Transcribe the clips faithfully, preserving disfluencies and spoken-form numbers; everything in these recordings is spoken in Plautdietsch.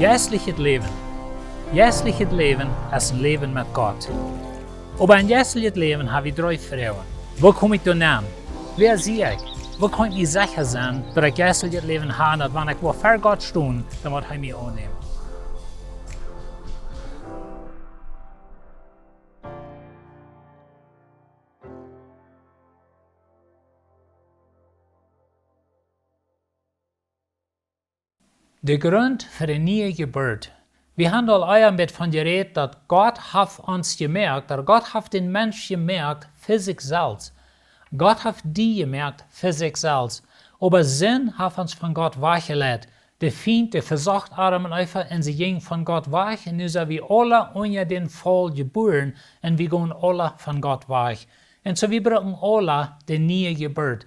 Jeistlichet Läwen. Jeistlichet Läwen es een Läwen met Gott. Oba een jeistlichet Läwen hab wie dree Froagen. Woo kom ekj doa aun? Wäa sie ekj? Woo kaun ekj secha sennen, daut ekj jeistlichet Läwen hab, daut wan ekj woa ver Gott stonen, dan woat hee mie aunnämen? De Grunt fa de niee Jeburt. Wie haben aul ea een bät von jerät, daut Gott haft ons jemoakt, daut Gott haft dän Mensch jemoakt fa sikj selfst. Gott haft die jemoakt fa sikj selfst. Oba Sind haft ons von Gott wajchjeleit. De Fient, dee vesocht Adam un Eva un see jinjen von Gott wajch. Un nu sent wie aule unja dän Faul jebuaren un wie gonen aule von Gott wajch. Un soo wie brucken aule de niee Jeburt.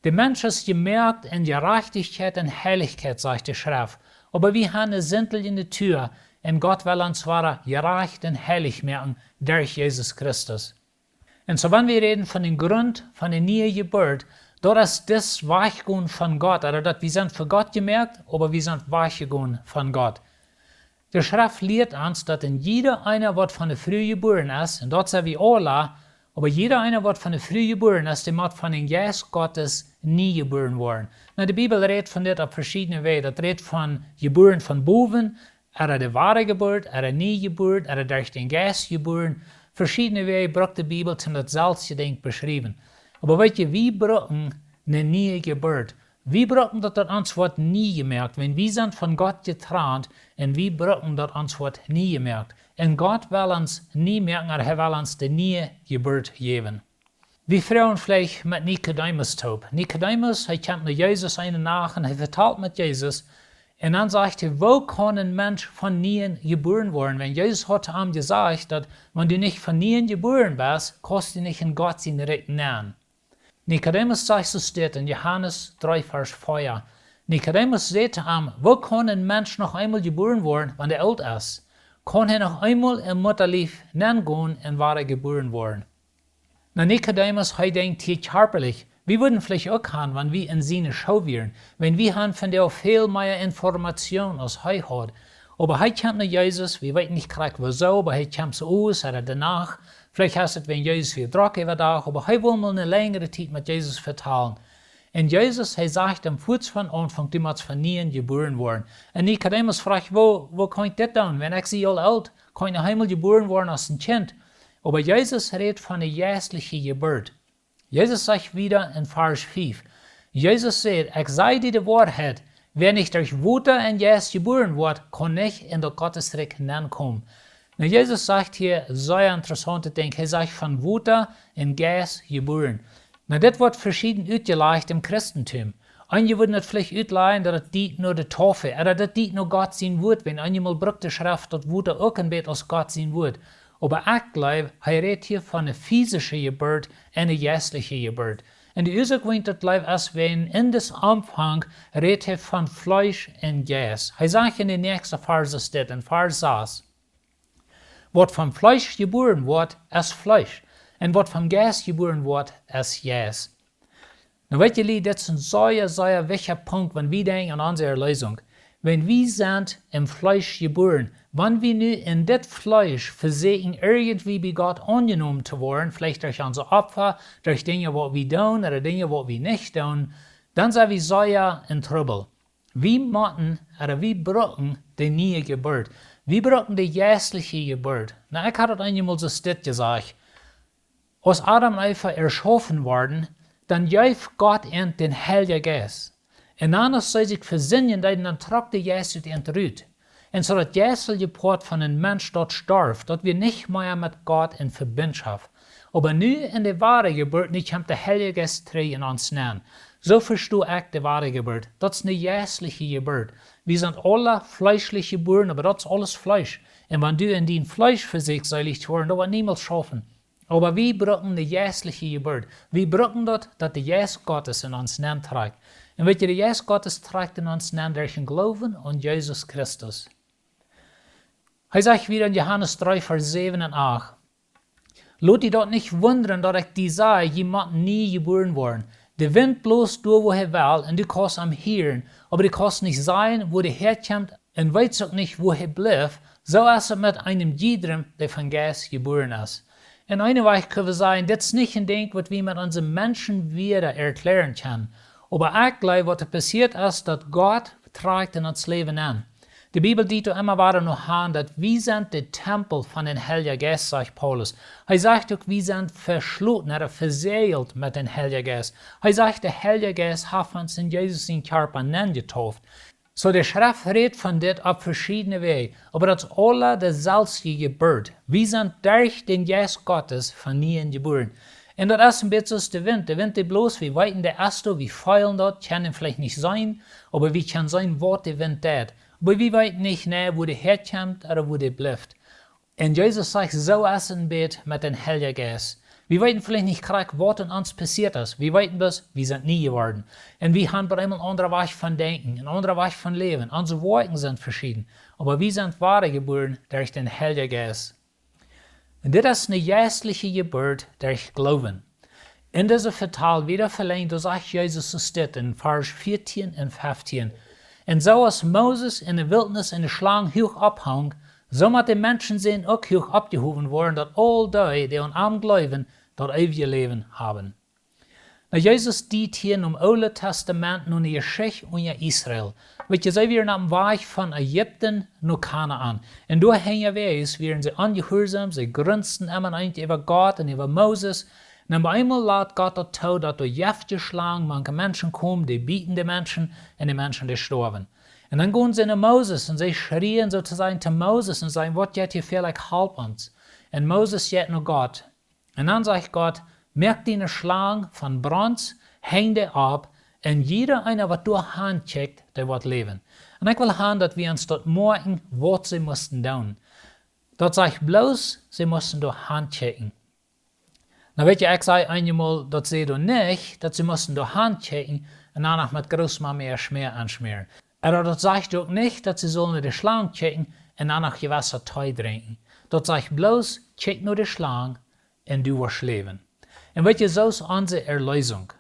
De Mensch es jemoakt en Jerajchtichkjeit un Heilichkjeit, sajcht de Schreft. Oba wie haben eene sintliche Natua un Gott well ons wada jerajcht un heilich moaken derch Jesus Christus. Un soo wan wie räden von dän Grunt von de niee Jeburt, daut es dit Wajchgonen von Gott, ooda daut wie sent fa Gott jemoakt, oba wie sent wajchjegonen von Gott. De Schreft lieet ons, daut een jieda eena, waut von de Fru jebuaren es, un daut sent wie aule, oba jieda eena, waut von de Fru jebuaren es, dee mott von dän Jeist Gottes nie jebuaren woaren. Nu, de Bibel rät von dit opp veschiedne Wäaj. Daut rät von jebuaren von bowen, ooda de Wadajeburt, ooda niee Jeburt, ooda derch dän Jeist jebuaren. Veschiedne Wäaj brukt de Bibel, om daut selwje Dinkj to beschriewen. Oba weet jie, wie brucken eene niee Jeburt. Wie brucken daut, daut ons woat nie jemoakt, wan wie sent von Gott jetrant, un wie brucken daut ons woat nie jemoakt. Un Gott well ons nie moaken, oba hee well ons de niee Jeburt jäwen. Wie froagen veleicht met Nikodemus toop. Nikodemus, hee kjemt no Jesus eene Nacht un hee vetalt met Jesus. Un dan sajcht hee: Woo kaun een Mensch von nieem jebuaren woaren? Wan Jesus haud to am jesajcht, daut wan du nich von nieem jebuaren best, kaust du nich en Gott sien Rikj nenn. Nikodemus sajcht soo steit en Johanes dree Varsch vea. Nikodemus säd to am: Woo kaun een Mensch noch eemol jebuaren woaren, wan hee oolt es? Kaun hee noch eemol em Muttalief nenn gonen un wada jebuaren woaren? Nu, Nikodemus, hee denkjt hia kjarpalich. Wie wudden veleicht uk gonen, wan wie en siene Schoo wieren, wan wie hauden von dee väl mea Information aus hee haud. Oba hee kjemt no Jesus, wie weeten nich krakjt woo soo, oba hee kjemt soo aus, ooda de Nacht. Veleicht es et, wan Jesus wia drock äwa Dach, oba hee well mol eene lenjre Tiet met Jesus vetalen. Un Jesus, hee sajcht am fuaz von Aunfank: Du motst von nieem jebuaren woaren. Un Nikodemus froagt: Woo, woo kaun ekj dit doonen? Wan ekj sie aul oolt, kaun ekj noch eemol jebuaren woaren aus een Kjint? Oba Jesus rät von de jeistliche Jeburt. Jesus sajcht wieda en Varsch fief. Jesus sajcht: Ekj saj die de Woarheit, wäa nich derch Wota un Jeist jebuaren woat, kaun nich en daut Gottes Rikj nenkomen. Nu, Jesus sajcht hia sea interessaunte Dinj. Hee sajcht von Wota un Jeist jebuaren. Nu, dit woat veschieden utjelajcht em Christentum. Eenje wudden daut veleicht utlajen, daut et diet no de Taufe, ooda daut diet no Gott sien Wuat, wan eenjemol brukt de Schreft daut Wota uk een bät aus Gott sien Wuat. Oba ekj jleew, hee rät hia von eene physische Jeburt un eene jeistliche Jeburt. Un de Uasoak, wuarom ekj daut jleew, es, wan en dis Aunfank rät hee von Fleesch un Jeist. Hee sajcht en de näakjste Varsch dit, en Varsch sas: Waut vom Fleesch jebuaren woat, es Fleesch, un waut vom Jeist jebuaren woat, es Jeist. Nu weet jie, dit es een sea, sea wichtja Punkt, wan wie denkjen aun onse Erleesunk. Wan wie sent em Fleesch jebuaren, wan wie nu en dit Fleesch vesieekjen, irjentwie bie Gott aunjenomen to woaren, veleicht derch onse Opfa, derch Dinja, waut wie doonen, ooda Dinja, waut wie nich doonen, dan sent wie sea en Trubbel. Wie motten, ooda wie brucken de niee Jeburt. Wie brucken de jeistliche Jeburt. Nu, ekj haud daut eenjemol soo dit jesajcht. Aus Adam un Eva erschaufen worden, dan jeef Gott an dän Heiljen Jeist. Un dan, aus see sikj vesindjen deeden, dan trock de Jeist ut an rut. Un soo daut jeistelje Poat von een Mensch daut storf, daut wia nich mea met Gott en Vebinjschoft. Oba nu en de Wadajeburt, nu kjemt de Heilje Jeist trigj en ons nenn. Soo vesto ekj de Wadajeburt. Daut es eene jeistliche Jeburt. Wie sent aule fleeschlich jebuaren, oba daut es aules Fleesch. Un wan du en dien Fleesch vesieekjst seelich to woaren, daut woat niemols schaufen. Oba wie brucken de jeistliche Jeburt. Wie brucken daut, daut de Jeist Gottes en ons nenn trakjt. Un weet jie, de Jeist Gottes trakjt en ons nenn derch dän Gloowen aun Jesus Christus. Hee sajcht wieda en Johanes dree, Varsch säwen un acht: Lot die daut nich wundren, daut ekj die saj, jie motten nie jebuaren woaren. De Wint blost doa, wua hee well, un du kaust am hieren, oba du kaust nich sajen, wua dee häakjemt un weetst uk nich, wua hee blift, soo es et met eenem jiedrem, dee vom Jeist jebuaren es. Un eene Wajch kjenn wie sajen, dit es nich een Dinkj, waut wie met onse Menschen wada erkjläaren kjennen. Oba ekj jleew, waut doa passieet es, daut Gott trakjt en ons Läwen aun. De Bibel diet doa emma wada no aun, daut wie sent de Tempel von dän Heiljen Jeist, sajcht Paulus. Hee sajcht uk, wie sent veschloten, ooda vesäajelt met dän Heiljen Jeist. Hee sajcht, de Heilje Jeist haft ons en Jesus sienen Kjarpa nenjedeept. Soo, de Schreft rät von dit opp veschiedne Wäaj, oba daut es aula deeselwje Jeburt. Wie sent derch dän Jeist Gottes von nieem jebuaren. Un daut es een bät soo aus de Wint. De Wint, dee blost, wie weeten, dee es doa, wie feelen daut, kjennen am veleicht nich seenen, oba wie kjennen seenen, waut de Wint deit. Oba wie weeten nich, nä, wua dee häakjemt ooda wua dee blift. Un Jesus sajcht, soo es et een bät met dän Heiljen Jeist. Wie weeten veleicht nich krakjt, waut en ons passieet es. Wie weeten bloos, wie sent nie jeworden. Un wie haben opp eemol een aundren Wajch von denkjen, een aundren Wajch von läwen. Onse Woakjen sent veschieden. Oba wie sent wada jebuaren derch dän Heiljen Jeist. Un dit es eene jeistliche Jeburt derch Gloowen. En dise Vetal wieda velenjd, doa sajcht Jesus soo dit en Varsch vieetieen un feftieen: Un soo aus Moses en de Wiltnis de Schlang huach opphunk, soo mott de Menschensän uk huach oppjehowen woaren, daut aul dee, dee aun am jleewen, daut eewje Läwen haben. Nu, Jesus diet hia em Oolen Tastament no eene Jeschicht unja Israel. Weetst, see wieren oppem Wajch von Ägipten no Kanaan. Un doa unjawäajes wieren see onjehuarsom, see grunzten emma noch äwa Gott un äwa Moses. Un opp eemol lat Gott daut too, daut doa jeftje Schlangen mank de Menschen kjeemen, dee bieten de Menschen, un de Menschen, dee stoawen. Un dan gonen see no Moses un see schrieen soo to sajen to Moses un sajen: "Waut jeit hia väa, halp ons." Un Moses jeit no Gott. Un dan sajcht Gott: "Moak die eene Schlang von Brons, henj dee opp, un jieda eena, waut doa han kjikjt, dee woat läwen." Un ekj well han, daut wie ons daut moakjen, waut see musten doonen. Daut sajcht bloos, see musten doa han kjikjen. Nu weetst, ekj saj eenjemol, daut sajcht doa nich, daut see musten doa han kjikjen un dan noch met Großmama äa Schmäa aunschmäaren. Ooda daut sajcht uk nich, daut see sullen no de Schlang kjikjen un dan noch jewesse Tee drinkjen. Daut sajcht bloos: "Kjikj no de Schlang un du woascht läwen." Un weetst, soo es onse Erlösung.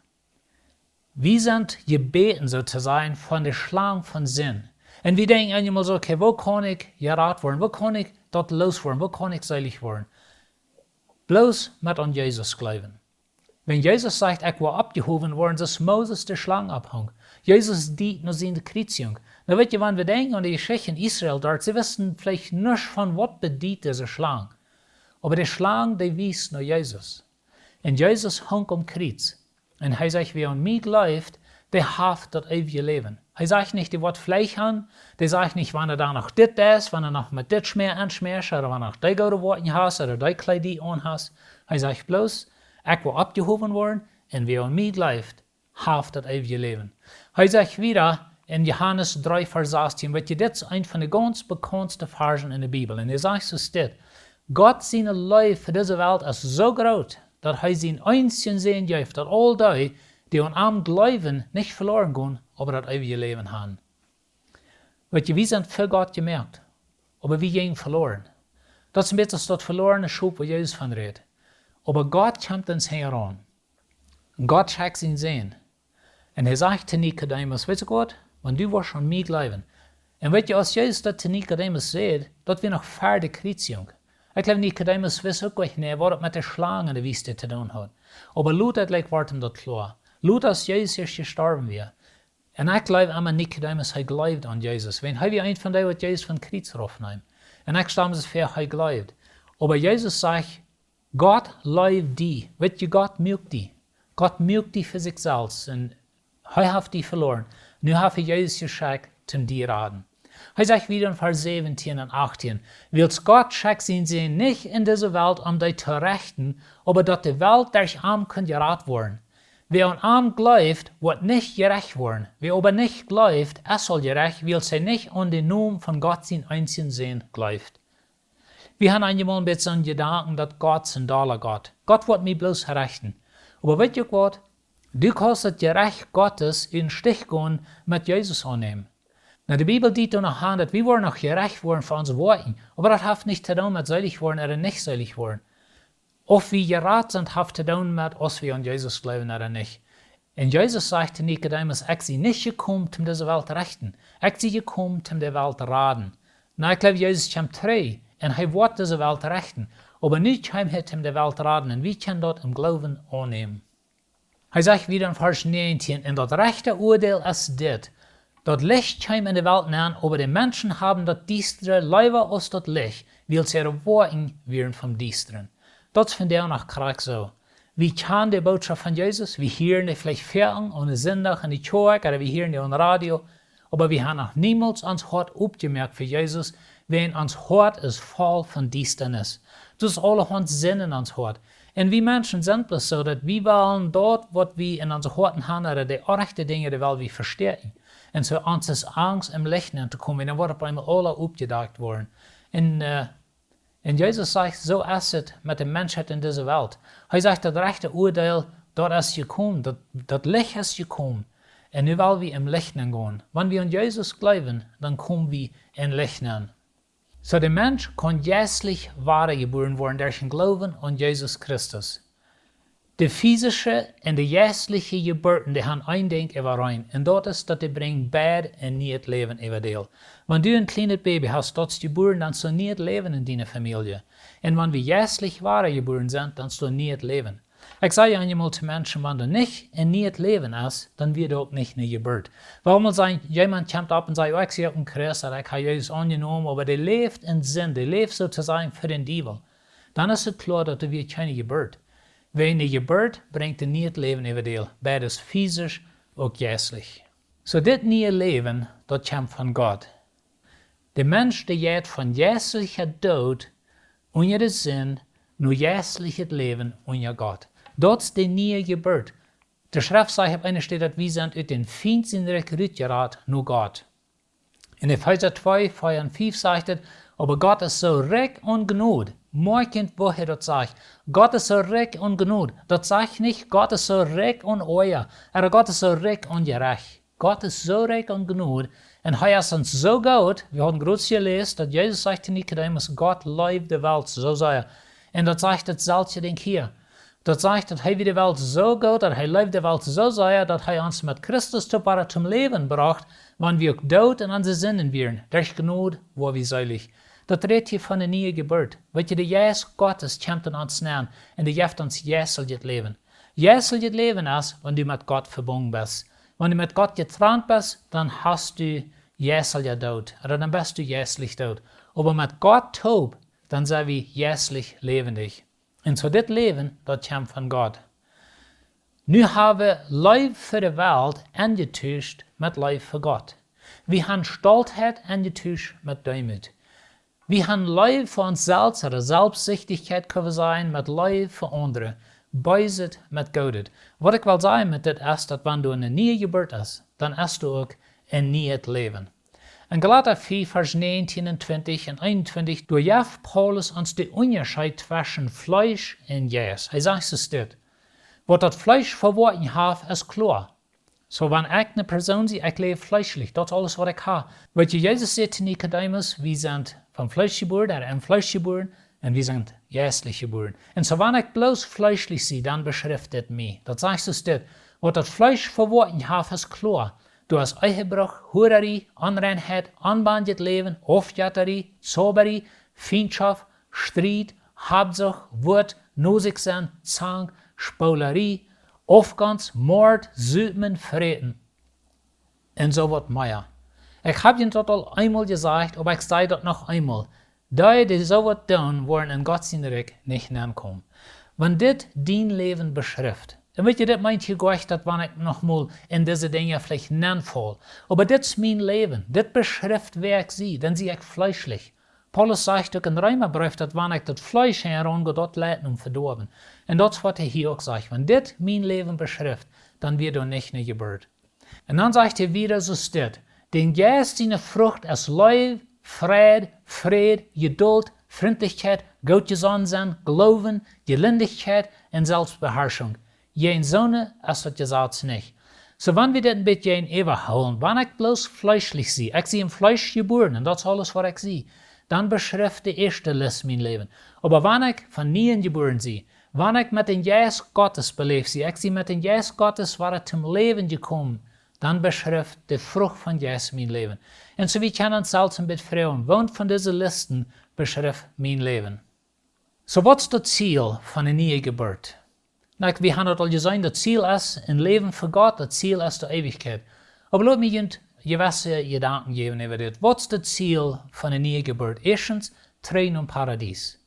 Wie sent jebäden, soo to sajen, von de Schlang von Sind. Un wie denkjen eenjemol soo: "Okay, woo kaun ekj jerat woaren? Woo kaun ekj daut loos woaren? Woo kaun ekj seelich woaren?" Bloos met aun Jesus jleewen. Wan Jesus sajcht: "Ekj woa oppjehowen woaren, soo aus Moses de Schlang opphunk." Jesus diet no siene Kjriezjunk. Nu weetst, wan wie denkjen aun de Jeschicht en Israel doa, see wisten veleicht nich, von waut bediet dise Schlang. Oba de Schlang, dee wiest no Jesus. Un Jesus hunk aum Kjriez. Un hee sajcht: "Wäa aun mie jleeft, dee haft daut eewje Läwen." Hee sajcht nich: "Dee woat Fleesch han." Dee sajcht nich: "Wan du dan noch dit deist, wan du noch met dit Schmäa aunschmäarst, ooda wan du noch dee goode Woakjen hast, ooda dee Kjleeda aun hast." Hee sajcht bloos: "Ekj woa oppjehowen woaren, un wäa aun mie jleeft, haft daut eewje Läwen." Hee sajcht wieda en Johanes dree, Varsch sastieen, weetst, dit es eent von de gaunz bekaundste Varschen en de Bibel. Un hee sajcht soo dit: "Gott siene Leew fa dise Welt es soo groot, daut hee sienen eensjen Sän jeef, daut aul dee, dee aun am jleewen, nich veloren gonen, oba daut eewje Läwen haben." Weetst, wie sent fa Gott jemoakt, oba wie jinjen veloren. Daut es een bät soo aus daut velorne Schop, wua Jesus von rät. Oba Gott kjemt ons hinjaraun. Gott schekjt sienen Sän. Un hee sajcht to Nikodemus: "Weetst du waut, wan du woascht aun mie jleewen." Un weetst, aus Jesus daut to Nikodemus säd, daut wia noch ver de Kjriezjunk. Ekj jleew, Nikodemus wist uk nich, waut daut met de Schlang en de Wiest to doonen haud. Oba lota, jlikj, wort am daut kloa. Lota, aus Jesus ieescht jestorwen wia. Un ekj jleew emma, Nikodemus, hee jleewd aun Jesus. Wan hee wia eent von dee, waut Jesus vom Kjriez raufneem. Un ekj stal mie soo väa, hee jleewd. Oba Jesus sajcht: "Gott leeft die." Weetst, Gott muak die. Gott muak die fa sikj selfst. Un hee haft die veloren. Nu haft hee Jesus jeschekjt, om die to raden. Hee sajcht wieda en Varsch säwentieen un achttieen: "Wiels Gott schekjt sienen Sän nich en dise Welt, om dee to rechten, oba daut de Welt derch am kunn jerat woaren. Wäa aun am jleeft, woat nich jerecht woaren. Wäa oba nich jleeft, es aul jerecht, wiels hee nich aun dän Nomen von Gott sienen eensjen Sän jleeft." Wie haben eenjemol een bät soon Jedanken, daut Gott es een dolla Gott. Gott woat mie bloos rechten. Oba weetst du uk waut? Du kaust daut Jerecht Gottes em Stich gonen, met Jesus aunnämen. Nu, de Bibel diet doa noch aun, daut wie woaren noch jerecht woaren fa onse Woakjen. Oba daut haft nich to doonen met seelich woaren ooda nich seelich woaren. Auf wie jerat sent, haft to doonen met, aus wie aun Jesus jleewen ooda nich. Un Jesus sajcht to Nikodemus: "Ekj sie nich jekomen, om dise Welt to rechten. Ekj sie jekomen, om de Welt to raden." Nu, ekj jleew, Jesus kjemt trigj un hee woat dise Welt rechten. Oba nu kjeem hee, om de Welt to raden, un wie kjennen daut em Gloowen aunnämen. Hee sajcht wieda en Varsch näajentieen: "Un daut rajchte Uadeel es dit: Daut Licht kjeem en de Welt nenn, oba de Menschen haben daut Diestre leewa aus daut Licht, wiels äare Woakjen wieren vom Diestren." Daut es vondoag noch krakjt soo. Wie kjanen de Bootschoft von Jesus, wie hieren dee veleicht väl aun Sindach en de Kjoakj, ooda wie hieren dee aum Radio, oba wie haben noch niemols ons Hoat opjemoakt fa Jesus, wiels ons Hoat es voll von Diestanis. Daut es aulahaunt Sind en ons Hoat. Un wie Menschen sent bloos soo, daut wie wellen daut, waut wie en onse Hoaten haben, ooda de orrajchte Dinja, dee well wie vestäakjen. Un soo ons es Angst, em Licht nenn to komen, dan woat opp eemol aules opjedakjt woaren. Un, äh, un Jesus sajcht, soo es et met de Menschheit en dise Welt. Hee sajcht, daut rajchte Uadeel, daut es jekomen, daut, daut Licht es jekomen. Un nu well wie em Licht nenn gonen. Wan wie aun Jesus jleewen, dan komen wie em Licht nenn. Soo, de Mensch kaun jeistlich wadajebuaren woaren derch dän Gloowen aun Jesus Christus. De physische un de jeistliche Jeburten, dee haben een Dinkj äwareen, un daut es, daut dee brinjen beid een nieet Läwen äwadäl. Wan du een kjlienet Baby hast, daut es jebuaren, dan es doa nieet Läwen en diene Famielje. Un wan wie jeistlich wadajebuaren sent, dan es doa nieet Läwen. Ekj saj eemol to Menschen, wan doa nich een nieet Läwen es, dan wia doa uk nich ne Jeburt. Wuarom saul jemaunt kjemt opp un sajcht: "Oh, ekj sie uk een Christ, un ekj hab Jesus aunjenomen", oba dee läft en Sind, dee läft soo to sajen fa dän Diewel. Dan es et kloa, daut doa wia kjeene Jeburt. Wiels ne Jeburt brinjt een nieet Läwen äwadäl, beides physisch uk jeistlich. Soo, dit niee Läwen, daut kjemt von Gott. De Mensch, dee jeit von jeistlicha Doot unja de Sind no jeistlichet Läwen unja Gott. Daut es de niee Jeburt. De Schreft sajcht opp eene Städ, daut wie sent ut dän Fient sien Rikj rutjerat no Gott. En Efeesa twee, vea un fief sajcht et: "Oba Gott es soo rikj aun Jnod." Moakj junt, woo hee daut sajcht. Gott es soo rikj aun Jnod. Daut sajcht nich: "Gott es soo rikj aun Oaja", ooda: "Gott es soo rikj aun Jerecht." Gott es soo rikj aun Jnod, un hee es ons soo goot. Wie haben jrod jeläst, daut Jesus sajcht to Nikodemus: "Gott leeft de Welt soo sea." Un daut sajcht daut selwje Dinkj hia. Daut sajcht, daut hee wia de Welt soo goot, daut hee leeft de Welt soo sea, daut hee ons met Christus toop wada toom Läwen brocht, wan wie uk doot en onse Sinden wieren. Derch Jnod woa wie seelich. Daut rät hia von de niee Jeburt. Weet jie, de Jeist Gottes kjemt en ons nenn un dee jeft ons jeistlichet Läwen. Jeistlichet Läwen es, wan du met Gott vebungen best. Wan du met Gott jetrant best, dan hast du jeistelja Doot. Ooda dan best du jeistlich doot. Oba met Gott toop, dan sent wie jeistlich läwendich. Un soo dit Läwen, daut kjemt von Gott. Nu hab wie Leew fa de Welt enjetuscht met Leew fa Gott. Wie haben Stoltheit enjetuscht met Deemoot. Wie haben Leew fa ons selfst, ooda Selfstsichtichkjeit, kjenn wie sajen, met Leew fa aundre. Beeset met Goodet. Waut ekj well sajen met dit es, daut wan du ne niee Jeburt hast, dan hast du uk een nieet Läwen. En Galata vea, Varsch näajentieen un twintich un eenuntwintich, doa jeft Paulus ons dän Unjascheet tweschen Fleesch un Jeist. Hee sajcht soo dit: "Waut daut Fleesch fa Woakjen haft, es kloa." Soo, wan ekj ne Persoon sie, ekj läw fleeschlich, daut es aules, waut ekj hab. Weet jie, Jesus säd to Nikodemus: "Wie sent vom Fleesch jebuaren, ooda em Fleesch jebuaren, un wie sent jeistlich jebuaren." Un soo, wan ekj bloos fleeschlich sie, dan beschrift dit mie. Daut sajcht soo dit: "Waut daut Fleesch fa Woakjen haft, es kloa. Doa es Ehebruch, Hurarie, Onreinheit, onbendjet Läwen, Aufjettarie, Zaubarie, Fientschoft, Striet, Habsucht, Wut, no sikj sennen, Zank, Spolarie, Aufgonst, Mort, Supen, Fräten." Un soo waut mea. Ekj hab junt daut aul eemol jesajcht, oba ekj saj daut noch eemol. Dee, dee soo waut doonen, woaren en Gott sien Rikj nich nenkomen. Wan dit dien Läwen beschrift, un weet jie, dit meent hia goa nich, daut wan ekj noch mol en dise Dinja veleicht nenfal. Oba dit es mien Läwen, dit beschrift, wäa ekj sie, dan sie ekj fleeschlich. Paulus sajcht uk em Reemabreef, daut wan ekj daut Fleesch hinjaraun go, daut leit nom Vedoawen. Un daut es, waut hee hia uk sajcht. Wan dit mien Läwen beschrift, dan wia doa nich ne Jeburt. Un dan sajcht hee wieda soo dit: "Dän Jeist siene Frucht es Leew, Freid, Fräd, Jedult, Frintlichkjeit, goot jesonnen sennen, Gloowen, Jelindichkjeit un Selfstbeharschunk. Jäajen soone es daut Jesaz nich." Soo, wan wie dit een bät jäajenäwa hoolen, wan ekj bloos fleeschlich sie, ekj sie em Fleesch jebuaren un daut es aules, waut ekj sie, dan beschrift de ieeschte List mien Läwen. Oba wan ekj von nieem jebuaren sie, Wan ekj met dän Jeist Gottes beläft sie, ekj sie met dän Jeist Gottes wada toom Läwen jekomen, dan beschrift de Frucht vom Jeist mien Läwen. Un soo wie kjennen ons selfst een bät froagen, woont von dise Listen beschrift mien Läwen? Soo, waut es daut Ziel von eene niee Jeburt? Na, wie haben daut aul jeseenen, daut Ziel es een Läwen fa Gott, daut Ziel es de Eewichkjeit. Oba lot mie junt jewesse Jedanken jäwen äwa dit. Waut es daut Ziel von eene niee Jeburt? Ieeschtens, trigj nom Paradies.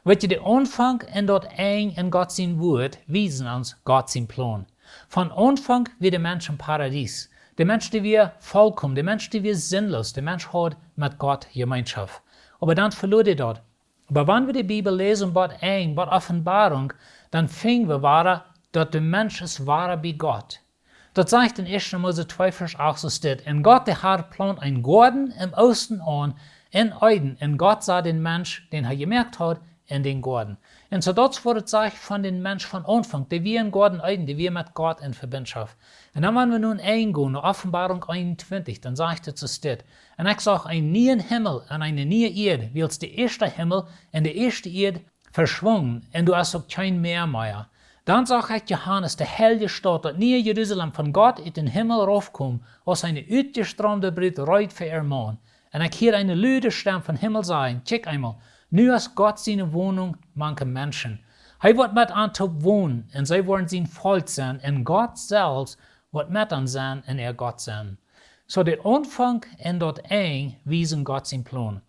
Weet jie, de Aunfank un daut Enj en Gott sien Wort wiesen ons Gott sien Plon. Von Aunfank wia de Mensch em Paradies. De Mensch, dee wia volkomen, de Mensch, dee wia sinnlos, de Mensch haud met Gott Jemeenschoft. Oba dan veloa dee daut. Oba wan wie de Bibel läsen, bat Enj, bat Openboarunk, dan finj wie wada, daut de Mensch es wada bie Gott. Daut sajcht en ieeschte Mose twee Varsch acht soo dit: Un Gott, de Herr, plaunt eenen Goaden em Oosten aun, en Eden. Un Gott sach dän Mensch, dän hee jemoakt haud, en dän Goaden. Un soo daut es waut et sajcht von dän Mensch von Aunfank. Dee wia em Goaden Eden, dee wia met Gott en Vebinjschoft. Un dan, wan wie nu engonen no Openboarunk eenuntwintich, dan sajcht et soo dit: Un ekj sach eenen nieen Himmel un eene niee Ieed, wiels de ieeschte Himmel un de ieeschte Ieed veschwungen, un doa es uk kjeen Mäa mea. Dan sach ekj, Johanes, de heilje Staut, daut niee Jerusalem, von Gott ut dän Himmel raufkomen, aus eene utjestraumde Brut reed fa äaren Maun. Un ekj hieed eene lude Stemm vom Himmel sajen: Kjikj eemol, nu es Gott siene Wonunk mank de Menschen. Hee woat met an toop wonen, un see woaren sien Volkj sennen, un Gott selfst woat met an sennen un äa Gott sennen. Soo, de Aunfank un daut Enj wiesen Gott sien Plon.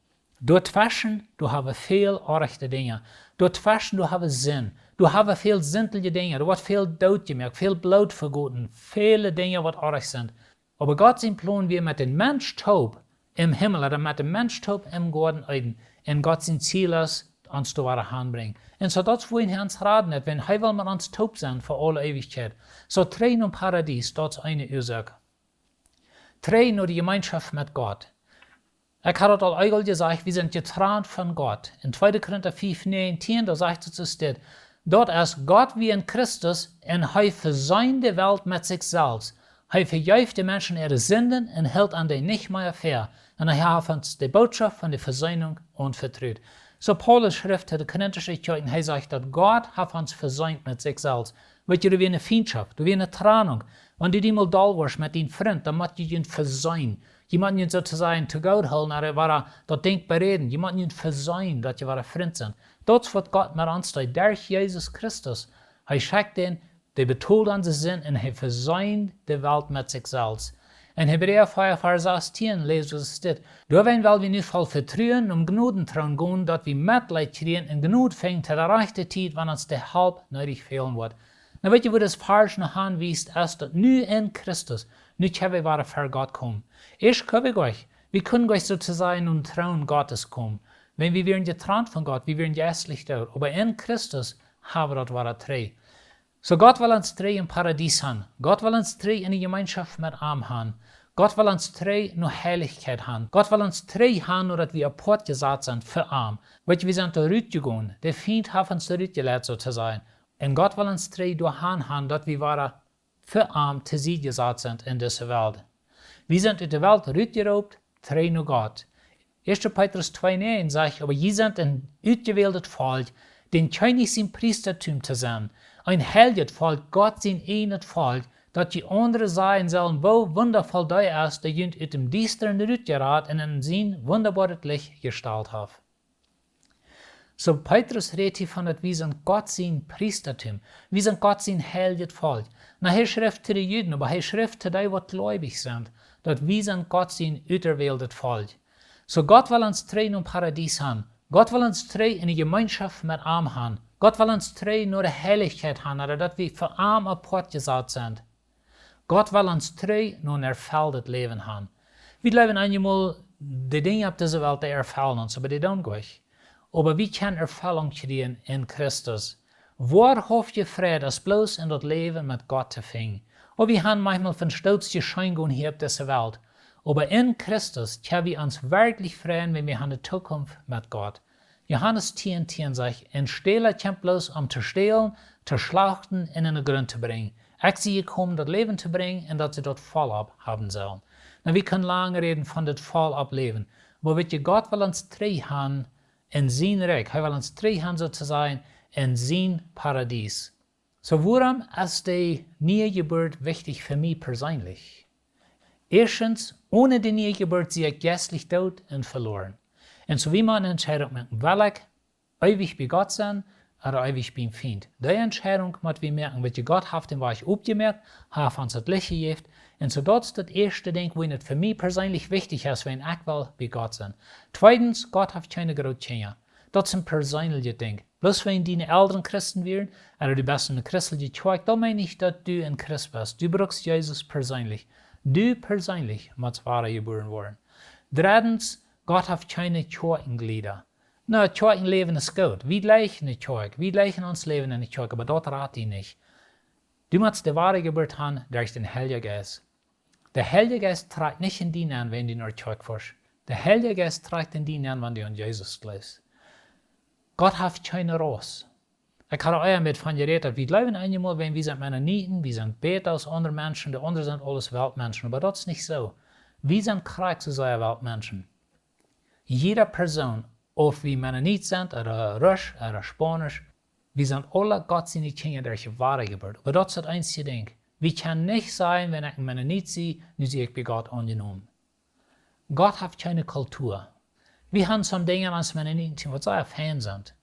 Doatweschen, doa hab wie väl oaje Dinja. Doatweschen, doa hab wie Sind. Doa hab wie väl sindje Dinja. Doa woat väl doot jemoakt, väl Bloot vegoten, väle Dinja waut oaj sent. Oba Gott sien Plon wia met dän Mensch toop em Himmel, ooda met dän Mensch toop em Goaden Eden. Un Gott sien Ziel es, ons doa wada hanbrinjen. Un soo daut es wua hee ons raden deit, wan hee well met ons toop sennen fa aule Eewichkjeit. Soo, trigj nom Paradies, daut es eene Uasoak. Trigj no de Jemeenschoft met Gott. Ekj hab daut aul eenmol jesajcht, wie sent jetrant von Gott. En tweede Korinta fiew näajentieen, doa sajcht et soo dit: Daut es, Gott wia en Christus, un hee veseend de Welt met sikj selfst. Hee vejeef de Menschen äare Sinden un hilt an dee nich mea fast. Un hee haft ons de Botschaft von de Veseenunk aunvetrut. Soo Paulus schrift to de korintische Kjoakj, hee sajcht, daut Gott haft ons veseent met sikj selfst. Weet jie, doa wia eene Fientschoft, doa wia eene Trannunk. Wan du die mol doll woascht met dien Frint, dan mott jie junt veseenen. Jie motten junt soo to sajen to goot hoolen, ooda wada daut Dinkj beräden. Jie motten junt veseenen, daut jie wada Frind sent. Daut es waut Gott met ons deed, derch Jesus Christus. Hee schekjt dän, dee betold onse Sind un hee veseend de Welt met sikj selfst. En Hebräa vea Varsch sastieen läs wie dit: Doawäajen well wie nu voll Vetruen nom Jnodentroon gonen, daut wie Metleet kjrieen un Jnod finjen to de rajchte Tiet, wan ons de Help needich fälen woat. Nu weet jie, wua daut Varsch no hanwiest, es daut nu en Christus, nu kjenn wie wada ver Gott komen. Ieescht kunn wie nich, wie kunnen nich soo to sajen aum Troon Gottes komen. Wan wie wieren jetrant von Gott, wie wieren jeistlich doot. Oba en Christus hab wie daut wada trigj. Soo Gott well ons trigj em Paradies han. Gott well ons trigj enne Jemeenschoft met am han. Gott well ons trigj no Heilichkjeit han. Gott well ons trigj han, no daut wie aupoat jesat sent fa am. Weet jie, wie sent doa rutjegonen. De Fient haft ons doa rutjeleit, soo to sajen. Un Gott well ons trigj doahan han, daut wie wada fa am to Sied jesat sent en dise Welt. Wie sent ut de Welt rutjeroopt, trigj no Gott. Ieeschte Petrus twee näajen sajcht: Oba jie sent een utjewäldet Volkj, dän Kjennich sien Priestatum to sennen, een heiljet Volkj, Gott sien eejnet Volkj, daut jie aundre sajen sellen, woo wundavoll dee es, dee junt ut däm Diestren rutjerat un en sien wundaboaret Licht jestalt haft. Soo Petrus rät hia von daut wie sent Gott sien Priestatum, wie sent Gott sien heiljet Volkj. Na, hee schrift to de Juden, oba hee schrift to dee waut jleewich sent, daut wie sent Gott sien uterwäldet Volkj. Soo Gott well ons trigj nom Paradies han. Gott well ons trigj enne Jemeenschoft met am han. Gott well ons trigj no de Heilichkjeit han, ooda daut wie fa am aupoat jesat sent. Gott well ons trigj no een erfelltet Läwen han. Wie jleewen eenjemol, de Dinja opp dise Welt, dee erfellen ons, oba dee doonen nich. Oba wie kjennen Erfellunk kjrieen en Christus. Woahaftje Fräd es bloos en daut Läwen met Gott to finjen. Oba wie han maunchmol von Stootjes jeschenkt hia opp dise Welt. Oba en Christus kjenn wie ons werkjlich freien, wan wie han de Tookunft met Gott. Johanes tieen tieen sajcht: En Stäla kjemt bloos om to stälen, to schlachten un en de Grunt to brinjen. Ekj sie jekomen daut Läwen to brinjen un daut see daut voll opp haben sellen. Nu, wie kjennen lang räden von daut voll opp Läwen. Oba weet jie, Gott well ons trigj han en sien Rikj. Hee well ons trigj han, soo to sajen, en sien Paradies. Soo, wuarom es de niee Jeburt wichtich fa mie perseenlich? Ieeschtens, onen de niee Jeburt sie ekj jeistlich doot un veloaren. Un soo wie motten eene Entscheidunk moaken, well ekj eewich bie Gott sennen ooda eewich biem Fient? Dee Entscheidunk mott wie moaken, wiels Gott haft dän Wajch opjemoakt, haft ons daut Licht jejäft. Un soo daut es daut ieeschte Dinkj, woo daut fa mie perseenlich wichtich es, wan ekj well bie Gott sennen. Tweedens, Gott haft kjeene groote Kjinja. Daut es een perseenlichet Dinkj. Bloos wan diene Elren Christen wieren, ooda du best en eene christelje Kjoakj, daut meent nich, daut du een Christ best. Du brukst Jesus perseenlich. Du perseenlich motst wada jebuaren woaren. Dreddens, Gott haft kjeene Kjoakjenjlieda. Na, Kjoakjenläwen es goot. Wie jleichen de Kjoakj. Wie jleichen ons Läwen enne Kjoakj, oba daut rat die nich. Du motst de woare Jeburt han derch dän Heiljen Jeist. De Heilje Jeist trakjt nich en die nenn, wan du no Kjoakj foascht. De Heilje Jeist trakjt en die nenn, wan du aun Jesus jleefst. Gott haft kjeene Ras. Ekj haud ea met von jerät, daut wie jleewen eenjemol, wan wie sent Mennoniten, wie sent bäta aus aundre Menschen, de aundre sent aules Weltmenschen. Oba daut es nich soo. Wie sent krakjt soo aus Weltmenschen. Jieda Persoon, auf wie Mennonit sent, ooda Rusch, ooda Spaunisch, wie sent aule Gott siene Kjinja derch de woare Jeburt. Oba daut es daut eensje Dinkj. Wie kjennen nich sajen, wan ekj een Mennonit sie, nu sie ekj bie Gott aunjenomen. Gott haft kjeene Kultua. Wie han some Dinja aus Mennoniten, waut sea fein sent.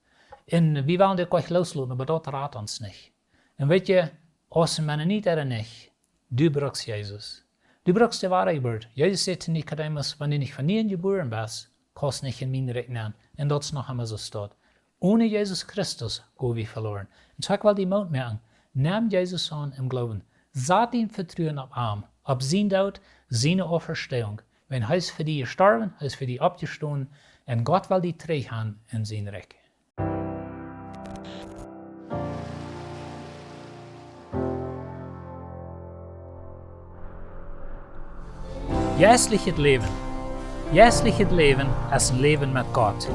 Un wie wellen dit jlikj loosloten, oba daut rat ons nich. Un weetst, aus een Mennonit ooda nich, du brukst Jesus. Du brukst de woare Jeburt. Jesus säd to Nikodemus: Wan du nich von nieem jebuaren best, kaust nich en mien Rikj nenn. Un daut es noch emma soo, staut. Onen Jesus Christus go wie veloaren. Un soo ekj well die Moot moaken: Nem Jesus aun em Gloowen. Sat dien Vetruen opp am, opp sien Doot, siene Auferstehung. Wan hee es fa die jestorwen, hee es fa die oppjestonen, un Gott well die trigj han en sien Rikj. Jeistlichet Läwen. Jeistlichet Läwen es een Läwen met Gott.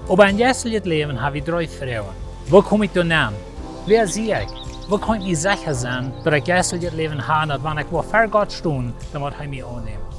Oba en jeistlichet Läwen ha wie dree Froagen. Woo kom ekj doa nenn? Wäa sie ekj? Woo kaun ekj mie secha sennen, daut ekj jeistlichet Läwen ha, daut wan ekj woa ver Gott stonen, dan woat hee mie aunnämen?